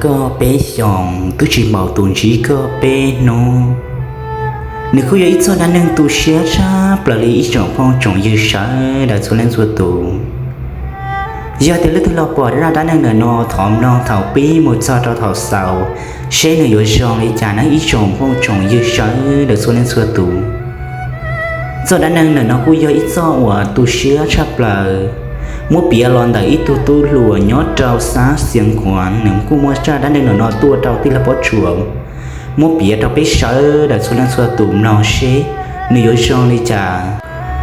koj peb xyoos, twb tsis npaum tus ntsib koj peb hnub. Nws kuj yog ib txoj dab neeg tu siab tshaj plaws li ib tsoom phooj tsoom ywg sawv daws txhua leej txhua tus. Yog tias leej twg los pom zaj dab neeg ntawm no thov mloog thaum pib mus txog rau thaum xaus, seb nws yuav zoo li cas nawb ib tsoom phooj tsoom ywg sawv daws txhua leej txhua tus. Txoj dab neeg ntawm no kuj yog ib txoj uas tu siab tshaj plaws, muab piav los ntawm ib tug tub hluas nyob rau xab Xiav Khuav, nws kuj muab zaj dab neeg ntawm no tuaj rau tij laug Pob Tsuas muab piav rau peb sawv daws txhua leej txhua tus mloog seb nws yuav zoo li cas.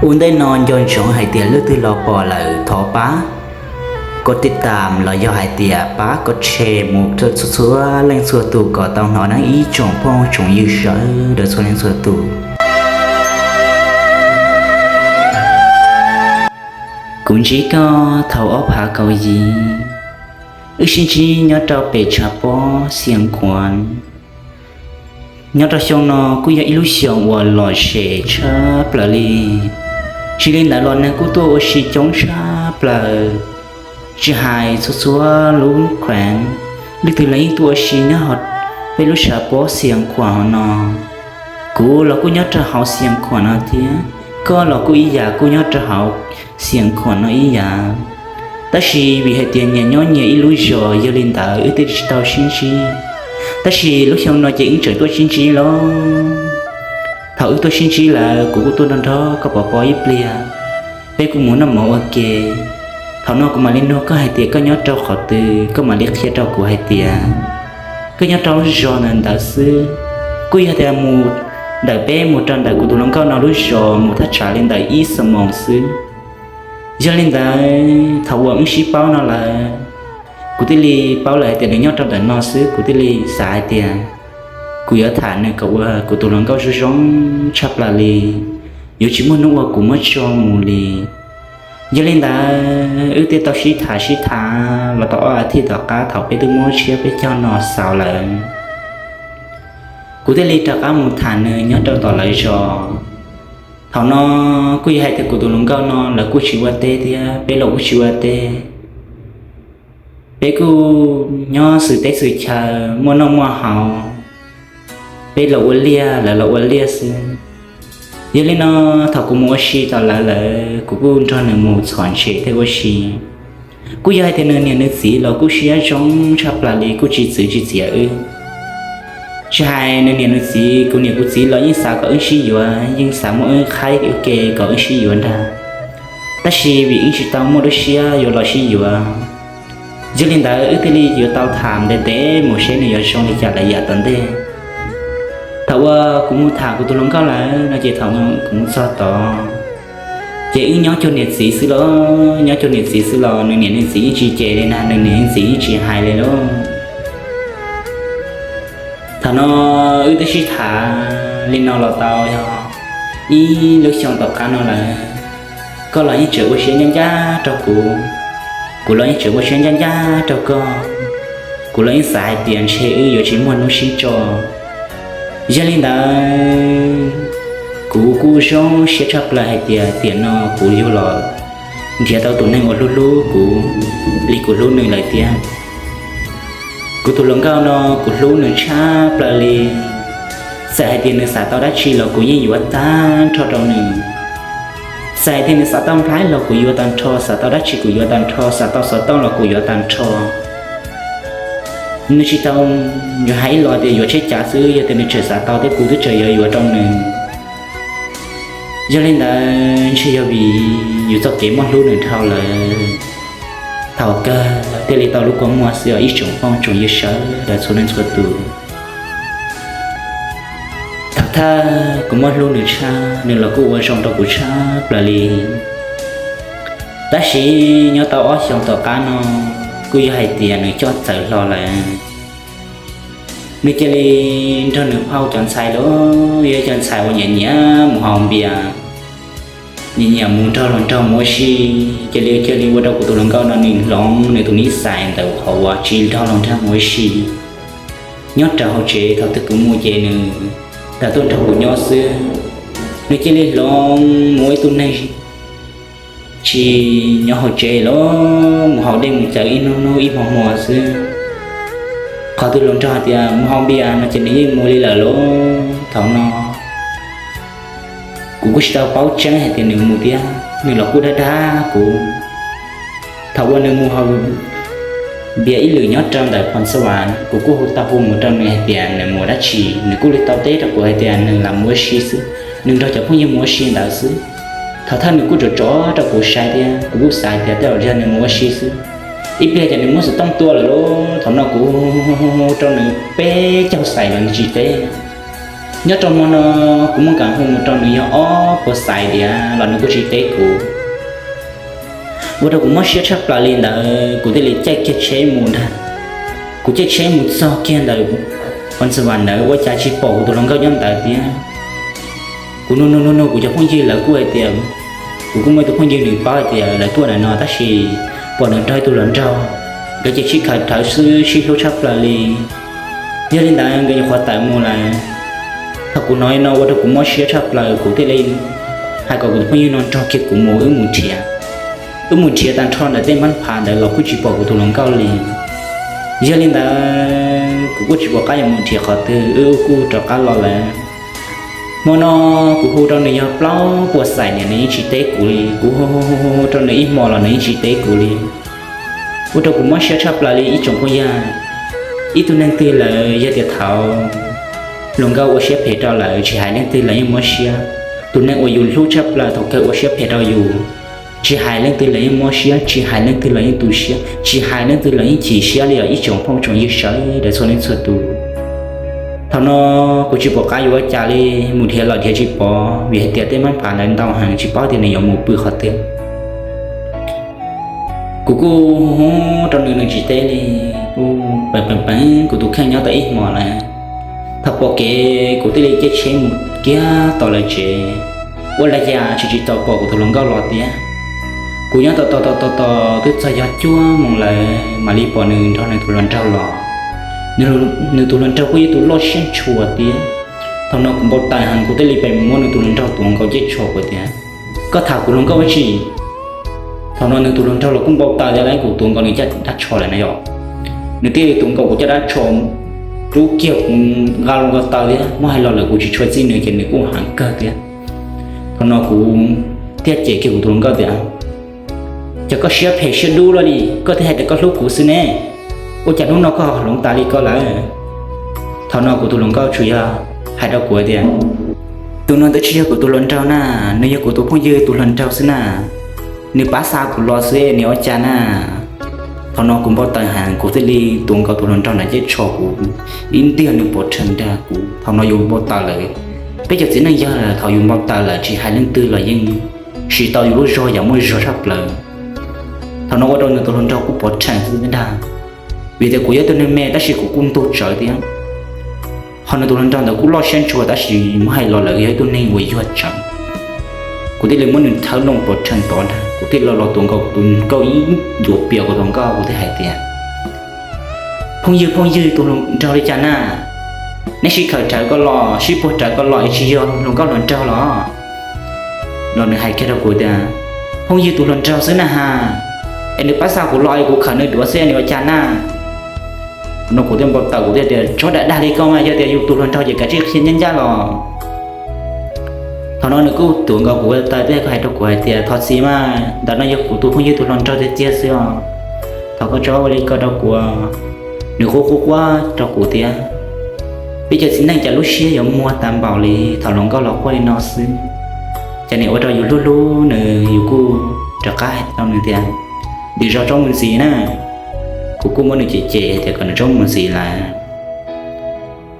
Ua ntej no nco ntsoov hais tias leej twg los pom lawm thov pab koj tij tam los yog hais tias pab koj share mus rau txhua txhua leej txhua tus kom tau hnov nawb ib tsoom phooj tsoom ywg sawv daws txhua leej txhua tus. Kuv ntsib koj thaum ob phav kaum yim, wb sib ntsib nyob rau pem tshav pob Xiav Khuav. Nyob rau xyoo no kuj yog ib lub xyoo uas lom zem tshaj plaws li. Tsis li ntawd los neeg kuj tuaj ua si coob tshaj plaws. Tsis hais txhua txhua lub khuev, leej twg los yeej tuaj ua si nyob peb lub tshav pob Xiav Khuav no. Kuv los kuj nyob rau hauv Xiav Khuav no thiab, koj los kuj ib yam kuj nyob rau hauv Xiav Khuav no ib yam. Tab sis vim hais tias nyias nyob nyias ib lub zos, yog li ntawd wb thiaj tsis tau sib ntsib. Tab sis lub xyoo no ces wb tseem tuaj sib ntsib lawm. Thaum wb tuaj sib ntsib lawm kuv kuj tuaj nrog nrog koj pov pob ib pliag, peb kuj mus noj mov ua ke. Thaum no kuv mam li nug koj hais tias koj nyob rau qhov twg, koj mam li qhia rau kuv hais tias koj nyob rau lub zos ntawd ntawd xwb. Kuj yog tias mus ntawm peb mus rau ntawm kuv tus hluas nkauj no lub zos mus thaj tsam li ntawm ib xuab moos xwb. Yog li ntawd thaum uas wb sib paub no lawm, kuv thiaj li paub lawm hais tias nws nyob rau ntawm no xwb, kuv thiaj li xav hais tias kuv yuav tham nws kom ua kuv tus hluas nkauj zoo zoo tshaj plaws li, yuav tsis muaj hnub uas kuv muab tso mus li. Yog li ntawd wb thiaj tau sib tham sib tham los tau ob as thiv tom qab thaum peb twb muab tshiab peb caug no xaus lawm, kuv thiaj li rov qab mus tham nws nyob rau tom lawv zos. Thaum no kuj yog hais tias kuv tus hluas nkauj no lawv kuj tsis ua teb thiab peb los kuj tsis ua teb. Peb kuj nyob xwm teb xwm chaw, muaj noj muaj haus, peb los ua liaj lawv los ua liaj xwb. Yog li no thaum kuv mus ua si tom lawv lawm kuv kuj nrog nws mus txhom ntses thiab ua si. Kuj yog hais tias nws niam nws txiv los kuj siab zoo tshaj plaws li, kuj tsis txwv tsis txiav wb. Tsis hais nws niam nws txiv, kuv niam kuv txiv los yeej xav kom wb sib yuav, yeej xav muab wb qhaib ua ke kom wb sib yuav ntag. Tab sis vim wb tsis tau muaj lub siab yuav los sib yuav, yog li ntawd wb thiaj li yuav tau tham ntev ntev mus seb nws yuav zoo li cas lawm yav tom ntej. Thaum uas kuv mus tham kuv tus hluas nkauj lawm no ces thaum kuv mus txog tod ces wb nyob cuag niam txiv xwb los, nyob cuag niam txiv xwb los nws niam nws txiv yeej tsis cem li na, nws niam nws txiv yeej tsis hais li lauj. Thaum no wb twb sib tham li no los tau yog ib lub xyoo tom qab no lawm. Koj los yeej tseem ua siab ncaj ncaj rau kuv, kuv los yeej tseem ua siab ncaj ncaj rau koj. Kuv los yeej xav hais tias ntshe wb yuav tsis muaj hnub sib tso. Yog li ntawd kuv kuj zoo siab tshaj plaws hais tias tiam no kuv yuav los nrhiav tau tus neeg uas hlub hlub kuv li kuv hlub nws lawm thiab. Kuv tus hluas nkauj no kuv hlub nws tshaj plaws li. Txawm hais tias nws xav tau dab tsi los kuv yeej yuav tag nrho rau nws. Txawm hais tias nws xav tau nplhaib los kuv yuav tag nrho, xav tau dab tsi kuv yuav tag nrho, xav tau xov tooj los kuv yuav tag nrho. Nws tsis tau yuav hais ib los tias yuav tsheb cav xwb, yog tias nws tseem xav tau thiab kuv twb tseem yuav yuav rau nws. Yog li ntawd ntshe yog vim yus txoj kev muaj hlub nws dhau lawm, thaum kawg thiaj li tau lub kua muag xwb os ib tsoom phooj tsoom ywg sawv daws txhua leej txhua tus. Thaum thawj kuv muaj hlub nws tshaj, nws los kuj ua zoo rau kuv tshaj plaws li. Tab sis nyob tau ob xyoos tom qab no, kuj yog hais tias nws coj txawm hlo lawm. Nws cia li nrog nws phauj cov ntxhais los yog cov ntxhais uas nyiam nyiam mus haus npias, nyiam nyiam mus nrog los nrog mus ua si, cia li cia li ua rau kuv tus hluas nkauj no nws hloov nws tus nij xais ntawm qhov uas tsis nrog los nrog mus ua si. Nyob rau hauv tsev thaum twg kuv mus ces nws tsuas tuaj nrog kuv nyob xwb. Nws cia li hloov mus ua ib tug neeg tsis nyob hauv tsev los mus haus dej mus cawv ib hnub hnub ib hmo hmo xwb. Thaum twg hluas nraug hais tias mus haus npias no ces nws yeej mus li lawm lauj. Thaum no kuv kuj tsis tau paub tseeb hais tias nws mus thiab, nws los kuj dag dag kuv. Thaum uas nws mus haus npias ib lwm nyob rau ntawm Phoo Xab Vas, kuv kuj hu tau hu mus rau nws hais tias nws mus dab tsi, nws kuj li tau teb rau kuv hais tias nws lam mus ua si xwb, nws nrog cov phooj ywg mus ua si ntawd xwb. Thaum thawj nws kuj tsom tsom rau kuv saib thiab, kuv kuj xav tias tej zaum yog nws mus ua si xwb. Ib pliag ces nws muab xov tooj tua lawm lauj. Thaum no kuv hu rau nws peb caug xais los nws tsis teb. Nyob rau hmo no kuv muaj kam hu mus rau nws yog ob puas xais tiam los nws kuj tsis teb kuv. Ua rau kuv mob siab tshaj plaws li ntawd, kuv thiaj li caij kiag tsheb mus ntag. Kuv caij tsheb mus txog kiag ntawm Phoo Xab Vas ntawd ua cas tsis pom kuv tus hluas nkauj nyob ntawd thiab. Kuv nug nug nug nug kuv cov phooj ywg, lawv kuj hais tias, kuv kuj muaj ib tug phooj ywg nws paub hais tias lawv tuaj ntawm no tab sis pom nws nrog ib tug hluas nraug, nkawd ces sib khaws rhawv xwb, sib hlub tshaj plaws li. Yog li ntawd nkawd nyuam qhuav tawm mus lawm. Thaum kuv hnov li no ua rau kuv mob siab tshaj plaws, kuv thiaj li hais kom kuv tus phooj ywg no nrog kiag kuv mus, wb mus nrhiav. Wb mus nrhiav tag nrho ntawm tej mab phav ntawd los kuj tsis pom kuv tus hluas nkauj li. Yog li ntawd kuv kuj tsis pom qab yuav mus nrhiav qhov twg, wb kuj rov qab los lawm. Hmo no kuv hu rau nws yog plaub puas xais niam nws yeej tsis teb kuv li, kuv hu hu hu rau nws ib hmo los nws yeej tsis teb kuv li. Ua rau kuv mob siab tshaj plaws li ib tsoom phooj ywg. Ib tug neeg twg lawm yog tias thaum hluas nkauj ua siab phem rau lawm, tsis hais leej twg los yeej mob siab. Tus neeg uas yus hlub tshaj plaws thaum kawg ua siab phem rau yus, tsis hais leej twg los yeej mob siab, tsis hais leej twg los yeej tu siab, tsis hais leej twg los yeej chim siab li os ib tsoom phooj tsoom ywg sawv daws txhua leej txhua tus. Thaum no kuv tsis pom qab yuav ua cas li, mus nrhiav los nrhiav tsis pom vim hais tias tej mab phav ntawd ntau heev, tsis paub tias nws yuav mus pw qhov twg. Kuv kuj hu rau nws, nws tsis teb li. Kuv peem peem peem kuv tus kheej nyob tau ib hmos lawm. Thaum pom kev kuv thiaj li caij tsheb mus kiag tom lawv tsev. Ua li cas tsis tsis tau pom kuv tus hluas nkauj los tiag. Kuv nyob tos tos tos tos tos twb txog yog cuaj moos lawm mam li pom nws nrog nws tus hluas nraug los. Nws tus hluas nraug kuj yog tus loj siab ntshua tiag. Thaum no kuv npau taws heev, kuv thiaj li pem muab nws tus hluas nraug tuav nkaus caj tsho kuv tias, koj tham kuv hluas nkauj ua tsi? Thaum no nws tus hluas nraug los kuj npau taws tias kuv tuav nkaus nws caj dab tsho lawm na yom. Nws thiaj li tuav nkaus kuv caj dab tsho, rub kiag kuv nqa los nkaus taw thiab, muab hais los lawm kuv tsis tshua txij nws ces nws kuj heev kawg thiab. Thaum no kuv thiaj cem kiag kuv tus hluas nkauj tias, cas koj siab phem siab dub luaj li, koj twb hais tias koj hlub kuv xwb ne, ua cas hnub no koj ho hloov tas li ko lawm? Thaum no kuv tus hluas nkauj tsuas yog hais rau kuv tias, tus no twb tsis yog kuv tus hluas nraug na, nws yog kuv tus phooj ywg tus hluas nraug xwb na, nws pab xa kuv los xwb, nws ua cas na? Thaum no kuv npau taws heev, kuv thiaj li tuav nkaus tus hluas nraug ntawd caj tsho kuv ib ntiag nws pov rhees ntag. Kuv thaum no yus npau taws lawm. Peb cov txiv neej yog thaum yus npau taws lawm tsis hais leej twg los yeej siv tau yus lub zog yam muaj zog tshaj plaws. Thaum no ua rau nws tus hluas nraug kuj pov rhees xwb ntag. Vim tias kuv yog ib tug neeg me tab sis kuv kuj ntug tsawv thiab. Ho nws tus hluas nraug ntawd kuj loj siab ntshua tab sis muab hais los lawm yog ib tug neeg uas yuag tsawv. Kuv thiaj li muab nws thawb loo pov rhees tod ntag, kuv thiaj li los tuav nkaus tus nkauj ib ncuav pias kuv tus nkauj, kuv thiaj hais tias, phooj ywg, phooj ywg, tus hluas nraug li cas na? Neb sib khaws rawv ko los, sib puag rawv ko los es tsis yog hluas nkauj hluas nraug los? Los nws hais kiag rau kuv tias, phooj ywg tus hluas nraug xwb na ha, es nws pab xa kuv los es kuv khawm nws duav xwb, nws ua cas na? No kuv thiaj npau taws, kuv thiaj tias, tsob dag dag li koj mas, yog tias yus tus hluas nraug ces kav tsij qhia ncaj ncaj los. Thaum no nws kuj tuav nkaus kuv taw thiab hais rau kuv hais tias, thov txim mas, ntawm no yog kuv tus phooj ywg tus hluas nraug tiag tiag xwb os. Thov koj tso ua li ko rau kuv. Nws quaj quaj quaj rau kuv tias, peb cov txiv neej cas lub siab yuav muag tas npaum li, thaum hluas nkauj los quaj li no xwb. Ces nws ua rau yus hlub hlub nws, yus kuj rov qab hais rau nws tias, nws tso tsob mus ntxiv na. Kuv kuj muab nws cem cem tias kom nws tsob mus ntxiv lawm.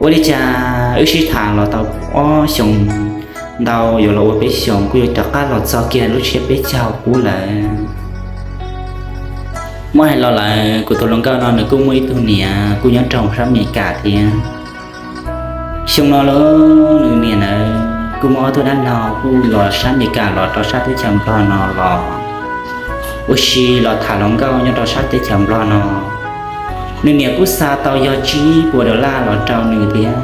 Ua li cas wb sib tham los tau ob xyoo ntau, yuav los ua peb xyoos, kuj yuav rov qab los txog kiag lub tsiab peb caug pub lawm. Muab hais los lawm, kuv tus hluas nkauj no nws kuj muaj ib tug niam kuj nyob rau sab Amelikas thiab. Xyoo no los nws niam ntawd kuj muaj ob tug dab laug kuj los sab Amelikas los rau sab teb chaws Nplog no los ua si los tham hluas nkauj nyob rau sab teb chaws Nplog no. Nws niam kuj xa tau yog tsib puas dollar los rau nws thiab,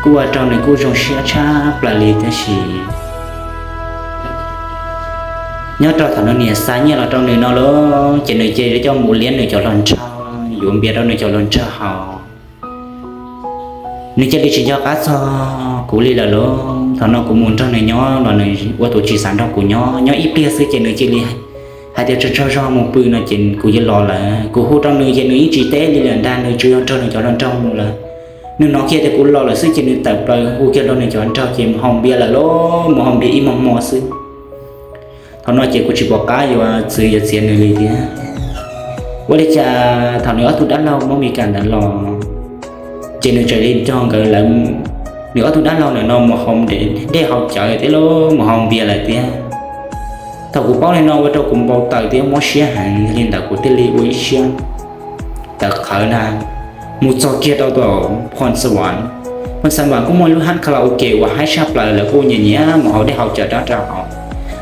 kuj ua rau nws kuj zoo siab tshaj plaws li. Tiam sis nyob rau thaum nws niam xa nyiaj los rau nws no los ces nws cia li coj mus liab nws cov hluas nraug, yuav npias rau nws cov hluas nraug haus. Nws cia li tsis nco qab txog kuv li lawm lauj. Thaum no kuv mus nrog nws nyob los nws ua tus tsis xav nrog kuv nyob. Nyob ib pliag xwb ces nws cia li hais tias tsaug tsaug zog mus pw no ces kuv yuav los lawm. Kuv hu rau nws ces nws yeej tsis teb li lawm ntag, nws tsuas yog nrog nws cov hluas nraug mus lawm. Nws hnov kiag tias kuv los lawm xwb ces nws tawm plaws hu kiag rau nws cov hluas nraug ces mus haus npias lawm lauj, mus haus npias ib hmos hmo xwb. Thaum no ces kuv tsis pom qab yuav txwv yuav txiav nws li thiab. Ua li cas thaum nws ob tug dab laug Hmoob Mes Kas ntawd los, ces nws tseem li nrog nkawd lawv, nws ob tug dab laug ntawm no mus haus dej haus cawv thiab lauj, mus haus npias lawm thiab. Thaum kuv paub li no ua rau kuv npau taws thiab mob siab heev, yog li ntawd kuv thiaj li ua ib siab tawv qhawv ntag, mus txog kiag rau tom Phoo Xa Vam. Phoo Xa Vam kuj muaj lub hab karaoke uas haib tshaj plaws, lawv kuj nyiam nyiam mus haus dej haus cawv rau hauv.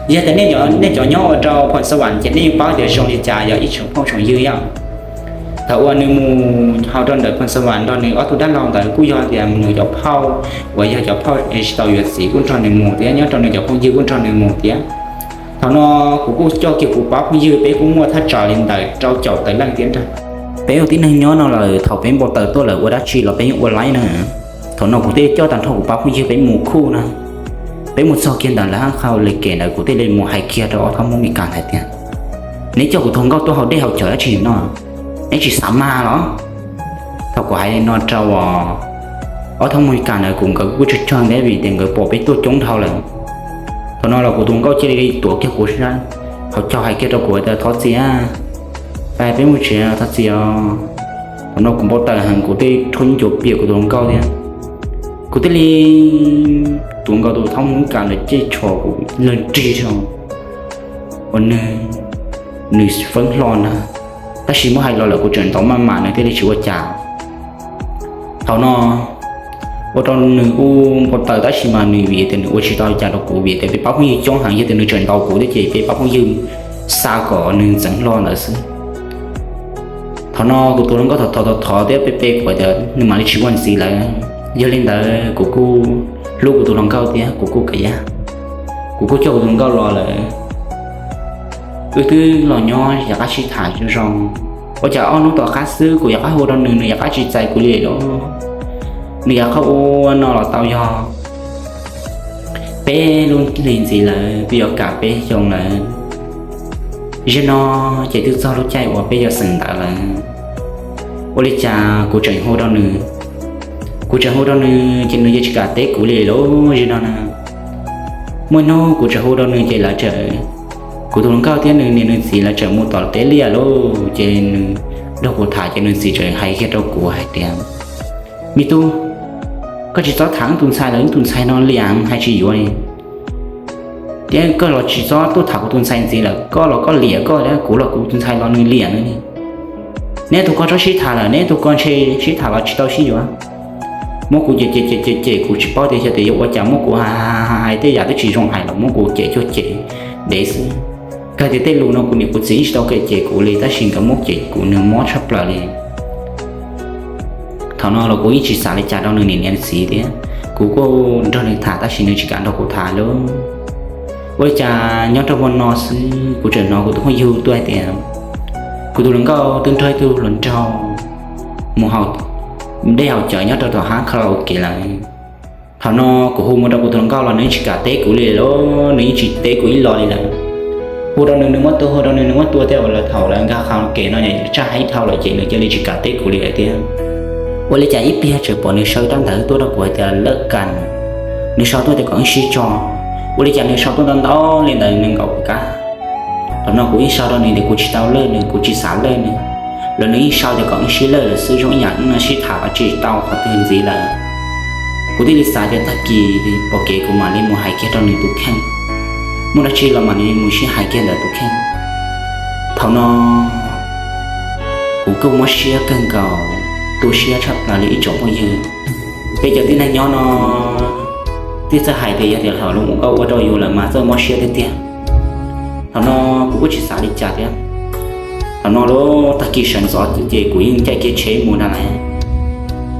Yog tias nej cov nyob ua rau Phoo Xa Vam ces nej yeej paub tias zoo li cas, yog ib tsoom phooj tsoom ywg yom. Thaum uas nws mus haus rau ntawm Phoo Xa Vam nrog nws ob tug dab laug ntawd kuj yog tias nws cov phauj uas yog cov phauj tsis tau yuav txiv kuj nrog nws mus thiab, nyob rau nws cov phooj ywg kuj nrog nws mus thiab. Thaum no kuv kuj coj kiag kuv pab phooj ywg, peb kuj muaj thaj tsam li ntawm rau caum tawm leej thiab ntag. Peb ua tib neeg nyob no lawm, thaum peb npau taws tuaj lawm ua dab tsi los peb yeej ua laib na. Thaum no kuv thiaj coj tag nrho kuv pab phooj ywg peb mus khub na. Peb mus txog kiag ntawm lawv hab karaoke ntawd kuv thiaj li mus hais kiag rau ob tug Hmoob Mes Kas hais tias, neb coj kuv tus hluas nkauj tuaj haus dej haus cawv dab tsi no, neb tsis xav mas los? Thaum kuv hais li no rau ob tug Hmoob Mes Kas ntawd kuv, nkawd kuj tsawg tsawg ntev vim tias nkawd pom peb tuaj coob dhau lawm. Thaum no los kuv tus hluas nkauj cia li tuav kiag kuv sab hauv caug hais kiag rau kuv tias thov txim, peb mus tsev thov txim os. Thaum no kuv npau taws heev kuv thiaj rhaub ncuav piam kuv tus hluas nkauj thiab. Kuv thiaj li, tus hluas nkauj tus thab Hmoob Mes Kas ntawd ces tshuav kuv lawg nrig rau uas nws, nws feeb hlo ntag. Tab sis muab hais los lawm kuv tseem ntaus maj mam nws thiaj li tsis ua cas. Thaum no ua rau nws kuj npau taws tab sis mas nws vim tias nws ua tsis tau li cas rau kuv vim tias peb pab phooj ywg coob heev, yog tias nws tseem ntaus kuv thiab ces peb pab phooj ywg xa kom nws ntxeev hlo ntawd xwb. Thaum no kuv tus hluas nkauj thov thov thov thov thiab pe pe kuv tias nws mam li tsis ua ntxiv lawm. Yog li ntawd kuv kuj hlub kuv tus hluas nkauj thiab kuv kuj kam yaj, kuv kuj coj kuv tus hluas nkauj los lawm. Wb twb los nyob yav qab sib tham zoo zoo, ua cas ob hnub tom qab xwb kuv yav qab hu rau nws, nws yav qab tsis txais kuv li lauj. Nws yav qab ua no los tau yog peb lub hli ntxiv lawm, twb yuav kam peb xyoo lawm. Zaum no ces twb txog lub caij uas peb yuav xeem ntawv lawm. Ua li cas kuv tseem hu rau nws, kuv tseem hu rau nws ces nws yeej tsis kam teb kuv li lauj. Zaum no na, muaj ib hnub kuv tseem hu rau nws ces lawv tseem, kuv tus hluas nkauj thiab nws niam nws txiv lawv tseem mus tom teb liaj lauj. Ces nws nrog kuv tham ces nws txiv tseem hais kiag rau kuv hais tias, me tub, koj tsis txhob tham wb tus ntxhais lawm, wb tus ntxhais no liam hais tsis yuav li. Thiab koj los tsis txhob tuaj tham kuv tus ntxhais ntxiv lawm, koj los koj liam koj thiab, kuv los kuv tus ntxhais los nws liam nws li. Neb tus koj txhob sib tham lawm, neb tus koj ntshe sib tham los tsis tau sib yuav. Muab kuv cem cem cem cem, kuv tsis paub tias xyov tias yuav ua cas, muab kuv hais hais hais tej yam twb tsis zoo hais los muab kuv cem cuag cem dev xwb. Kawg tias tej lus no kuv niam kuv txiv yeej tsis tau cem kuv li, tab sis nkawd muab cem kuv nws mob tshaj plaws li. Thaum no los kuv yeej tsis xav li cas rau nws niam nws txiv thiab, kuv kuj nrog nws tham tab sis nws tsis kam nrog kuv tham lauj. Ua li cas nyob rau hmo no xwb kuv tseem hnov kuv tus phooj ywg tuaj hais tias kuv tus hluas nkauj twb nrog ib tug hluas nraug mus haus dej haus cawv nyob rau tom hab karaoke lawm. Thaum no kuv hu mus rau kuv tus hluas nkauj los nws yeej tsis kam teb kuv li lauj, nws yeej tsis teb kuv ib los li lawm. Hu rau nws nws muab tua, hu rau nws nws muab tua, tej uas lawv thaum lawv nkag karaoke no tshaj heev dhau lawm ces nws cia li tsis kam teb kuv li lawm thiab. Ua li cas ib pliag tseem pom nws sau rab ntawv tuaj rau kuv hais tias lawj kas, nws sau tuaj tias kom wb sib tso. Ua li cas nws sau tuaj ntau ntau li ntawd nws nkaum kuv kab. Thaum no kuv yeej sau rau nws tias kuv tsis tau lawj nws, kuv tsis xav lawj nws, los nws yeej sau tias kom wb sib lawj lawm xwb, zoo ib yam wb no sib tham los tsis tau qhov twg ntxiv lawm. Kuv thiaj li xav tias tag kis pom kev kuv mam li mus hais kiag rau nws tus kheej. Muaj dab tsi los mam li mus sib hais kiag ntawm tus kheej. Thaum no kuv kuj mob siab kawg nkaus, tu siab tshaj plaws li ib tsoom phooj ywg. Peb cov tib neeg nyob no twb txawj hais tias yog tias thaum lub mus nkauj ua rau yus lawm mas txawj mob siab tiag tiag. Thaum no kuv kuj tsis xav li cas thiab. Thaum no lub tag kis sawv ntxov ces kuv yeej caij kiag tsheb mus na lawm.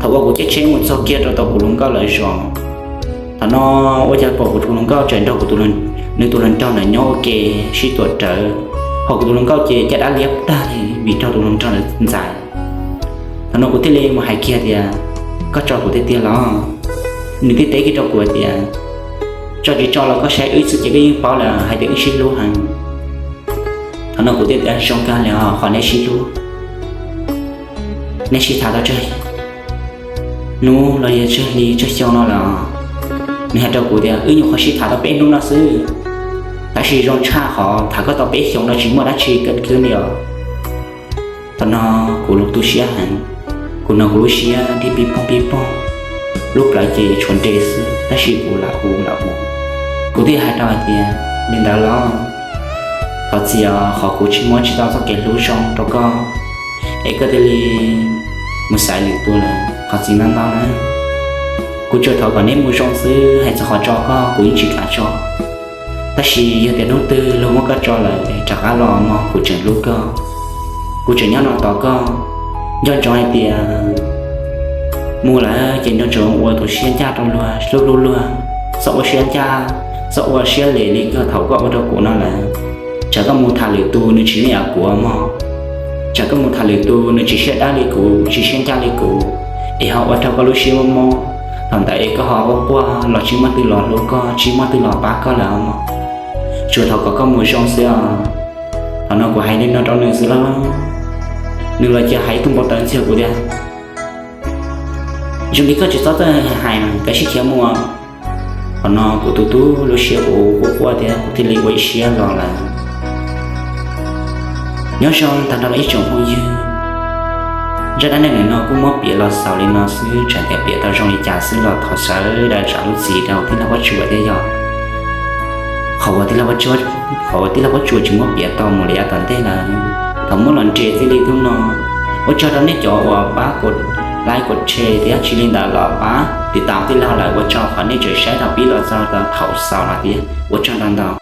Thaum uas kuv caij tsheb mus txog kiag rau tom kuv hluas nkauj lawv zos, thaum no ua cas pom kuv tus hluas nkauj tseem nrog kuv, nws tus hluas nraug ntawd nyob ua ke sib tuam rawv, ho kuv tus hluas nkauj ces caj dab liab tag li vim raug tus hluas nraug ntawd ntxais. Thaum no kuv thiaj li mus hais kiag tias, Koj tso kuv tiag tiag los? Nws thiaj teb kiag rau kuv hais tias, tso tsis tso los koj saib wb xwb ces koj yeej paub lawm hais tias wb sib hlub heev. Thaum no kuv thiaj tias, zoo kawg li os, qhov neb sib hlub, neb sib tham tau tsawg hnub los yog tsawg hli tsawg xyoo no lawm? Nws hais rau kuv tias, wb nyuam qhuav sib tham tau peb hnub no xwb, tab sis zoo tshaj qhov tham koj tau peb xyoos no tsis muaj dab tsi kawg li os. Thaum no kuv tu siab heev, kuv hnov kuv lub siab dhia pib poog pib poog, lub plawv ces tshuav nres xwb tab sis kuv lam hu lam hu. Kuv thiaj hais rau hais tias, li ntawd los, thov txim os, qhov kuv tsis muab tsis tau txoj kev hlub zoo rau koj, es koj thiaj li mus xaiv lwm tus lawm, thov txim ntau ntau na. Kuv tsuas thov kom neb mus zoo xwb, hais txog qhov tso koj kuv yeej tsis kam tso, tab sis yog tias hnub twg luag muab koj tso lawm rov qab los mog, kuv tseem hlub koj, kuv tseem nyob no tos koj. Nco ntsoov hais tias mus lawm ces nco ntsoov ua tus siab ncaj rau luag, hlub hlub luag, txhob ua siab ncaj, txhob ua siab lem li koj thaum koj ua rau kuv no lawm. Tsam koj mus tham lwm tus nws tsis ntseeg kuv mog, tsam koj mus tham lwm tus nws tsis siab dawb li kuv, tsis siab ncaj li kuv, es ho ua rau koj lub siab mob mob, thaum ntawd es koj ho quaj quaj los tsis muaj twg los hlub koj, tsis muaj twg los pab koj lawm mog. Tsuas thov kom koj mus zoo xwb os. Thaum no kuv hais li no rau nws xwb los, nws los cia hais ib tug npau taws ntxiag kuv tias, zoo li koj tsis txhob txawj hais, kav tsij khiav mus. Thaum no kuv tus tub lub siab kuv quaj quaj thiab kuv thiaj li ua ib siab los lawm. Nyob zoo tag nrho ib tsoom phooj ywg, zaj dab neeg no kuj muab piav los xaus li no xwb, tseem tias piav tau zoo li cas xwb los thov sawv daws zam lub txim rau tij laug Pob Tsuas thiab yog qhov uas tij laug Pob Tsuas tsis muab piav tau mus li yav tom ntej lawm. Thaum muab los nres txij li hnub no, ua tsaug rau nej cov uas pab kuv like, kuv share thiab tsis li ntawd los pab tiv tam tij laug lawm, ua tsaug qhov nej tseem saib thaum pib los txog thaum xaus no thiab ua tsaug ntau ntau.